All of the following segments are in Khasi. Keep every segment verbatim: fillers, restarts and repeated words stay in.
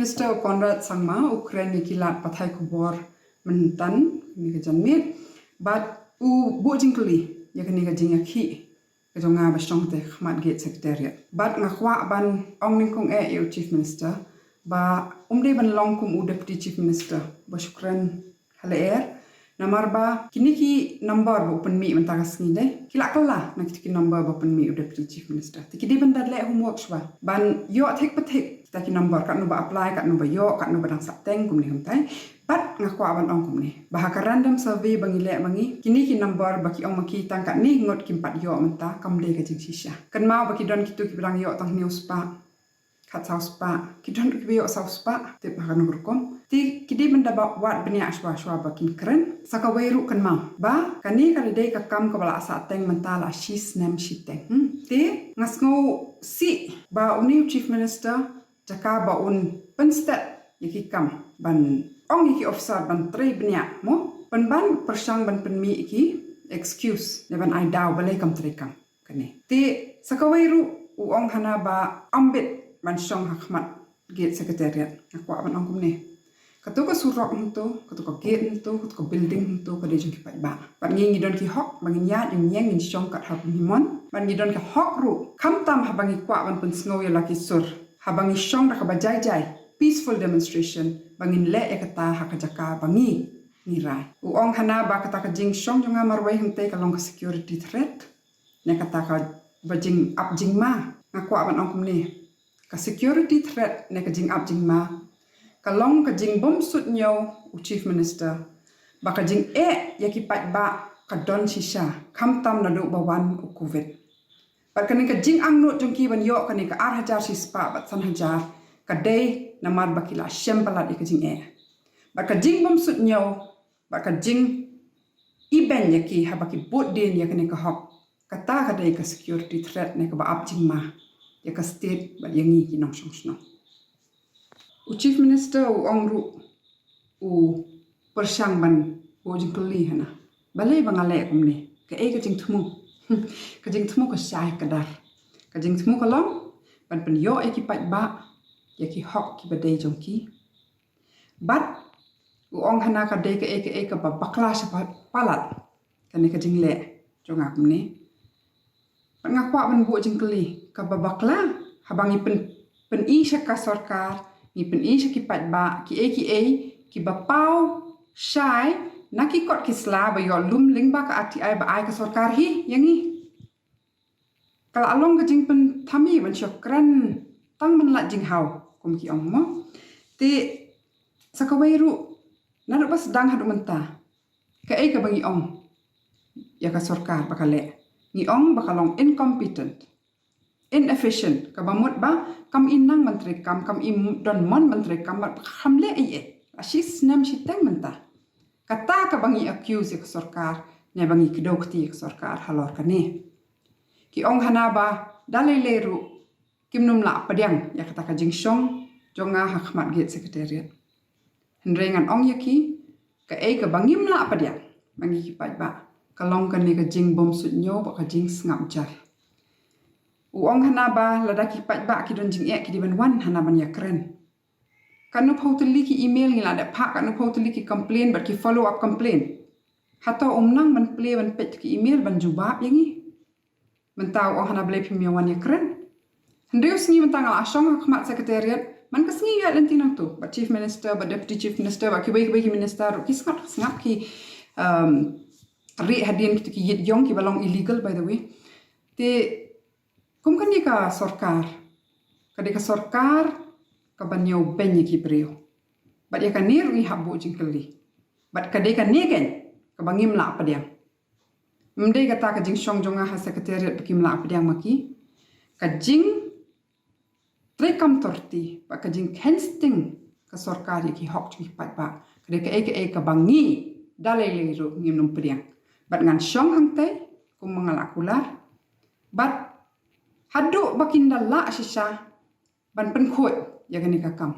Minister Conrad Sangma u kren ïa ki lad pathai khubor mynta kane ka janmiet bad u buh jingkylli ïa kane ka jingïakhih ka jong nga ba shong te khmat gate Secretariat. Bad nga kwah ban ong nyngkong eh ïa u Chief Minister ba um dei ban long kum u Deputy Chief Minister ba shu kren ha lyer. Namar ba kine ki number ba u pynmih mynta ka sngi dei ki la kylla na kita ki number ba pynmih u Deputy Chief Minister. Te ki dei ban da leh homework shwa ban ïoh thik pa thik kita ki number, katno ba apply, katno ba ïoh, katno ba dang sah teng, kumne kumtai. Bad nga kwah ban ong kumne ba ha ka random survey ba ngi leh ma ngi, kine ki number ba ki ong ma ki tang katne ngut kim pat ïoh mynta kam dei ka jingshisha. Kynmaw ba ki don kito kiba dang ïoh tang hynñiew spah, khatsaw spah, ki don ruh kiba ïoh saw spah, tip ha kano ka rukom. Te ki dei ban da wad bniah shwa shwa ba kin kren. Sa kawei ruh kynmaw ba kane ka dei ka kam kaba la sah teng mynta la shi snem shiteng. Hmm? Te nga sngew sih ba une u Chief Minister jaka ba un pynstet ïa ki kam ban ong ïa ki officer ban trei bniah mo, pynban pyrshang ban pynmih ïa ki excuse ne ban ai daw balei kam trei kam kane. Te sa kawei ruh u ong hana ba ym bit ban shong ha khmat gate Secretariat. Nga kwah ban ong kumne, kato ka surok hangto, kato ka gate hangto, kato ka building hangto ka dei jong ki paidbah. Bad ngi ngi don ki hok ba ngin ïaid ngin ïeng ngin shong kat haba ngi mon. Bad ngi don ki hok ruh khamtam haba ngi kwah ban pynsngew ïa la ki sur, haba ngi shong da kaba jai jai, peaceful demonstration, ba ngin leh ïa kata ha ka jaka ba ngi ngi rai. U ong hana ba kata ka jingshong jong nga marwei hangtei ka long ka security threat ne kata kaba jingap jingma. Nga kwah ban ong kumne, ka security threat ne ka jingap jingma ka long ka jingbym suidñiew u Chief Minister ba ka jingeh ïa ki paidbah ka don shisha khamtam naduh ba wan u Covid. Bad kane ka jingangnud jong ki ban ïoh kane ka ar hajar shispah bad san hajar ka dei namar ba ki la shem palat ïa ka jingeh. Bad ka jingbym suidñiew bad ka jingibeiñ ïa ki haba ki bud dien ïa kane ka hok, kata ka dei ka security threat ne kaba ap jingma ïa ka state bad ïa ngi ki nongshong shnong. U Chief Minister u ong ruh u pyrshang ban buh jingkylli hana, balei ba nga leh kumne, kaei ka jingthmu? Ka jingthmu ka shai kdar. Ka jingthmu ka long ban pynïoh ïa ki paidbah ïa ki hok kiba dei jong ki. Bad u ong hana ka dei kaei kaei kaba bakla sha palat kane ka jingleh jong nga kumne. Bad nga kwah ban buh jingkylli, kaba bakla haba ngi pyn, pyni sha ka sorkar, ngi pyni sha ki paidbah kiei kiei kiba paw shai na ki kot ki sla ba ïoh lum lyngba ka R T I ba ai ka sorkar hi ïa ngi. Ka la long ka jingpynthame ban shu kren tang ban lait jinghaw kum ki ong mo. Te sa kawei ruh naduh ba sdang haduh mynta, kaei kaba ngi ong ïa ka sorkar ba ka leh? Ngi ong ba ka long incompetent, inefficient, kaba mut ba kam i nang ban trei kam, kam i don mon ban trei kam, bad kam leh ei ei. La shi snem shiteng mynta. Kata kaba ngi accuse ïa ka sorkar ne ba ngi kdew kti ïa ka sorkar halor kane. Ki ong hana ba da lei lei ruh kim nym lah pdiang ïa kata ka jingshong jong nga ha khmat gate Secretariat. Hynrei ngan ong ïa ki, kaei kaba ngim lah pdiang ma ngi ki paidbah ka long kane ka jingbym suidñiew bad ka jingsngap jar. U ong hana ba lada ki paidbah ki don jingeh ki dei ban wan hana ban ïakren. Katno phew tylli ki email ngi la dep phah, katno phew tylli ki complain bad ki follow up complain. Hato um nang ban plie ban peit ki email ban jubab ïa ngi? Mynta u ong hana balei phim ïa wan ïakren. Hynriew sngi mynta nga la shong ha khmat Secretariat, man ka sngi ïaid lynti nangto bad Chief Minister bad Deputy Chief Minister bad kiwei kiwei ki minister ruh, ki sngap sngap ki, um, rieh hadien kito ki ïit ïong kiba long illegal by the way. Te kum kane ka sorkar ka dei ka sorkar kaba ñiewbeiñ ïa ki briew. Bad ïa kane ruh ngi hap buh jingkylli. Bad ka dei kane keiñ kaba ngim lah pdiang. Ym dei kata ka jingshong jong nga ha Secretariat ba kim lah pdiang ma ki. Ka jingtrei kam torti bad ka jingkheiñ sting ka sorkar ïa ki hok jong ki paidbah ka dei kaei kaei kaba ngi da lei lei ruh ngim nym pdiang. Bad ngan shong hangtei kum ma nga la kular. Bad haduh ba kin da lah shisha ban pynkhuid ïa kane ka kam.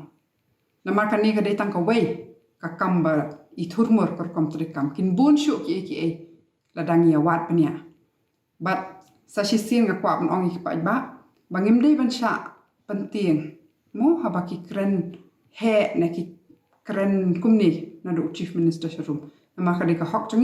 Namar kane ka dei tang kawei ka kam ba i thurmur ka rukom trei kam. Kin bun shuh kiei kiei lada ngi ïa wad bniah. Bad sa shisien nga kwah ban ong ïa ki paidbah ba ngim dei ban shah pyntieng mo haba ki kren heh na ki kren kumne na u Chief Minister sharum. Namar ka dei ka hok jong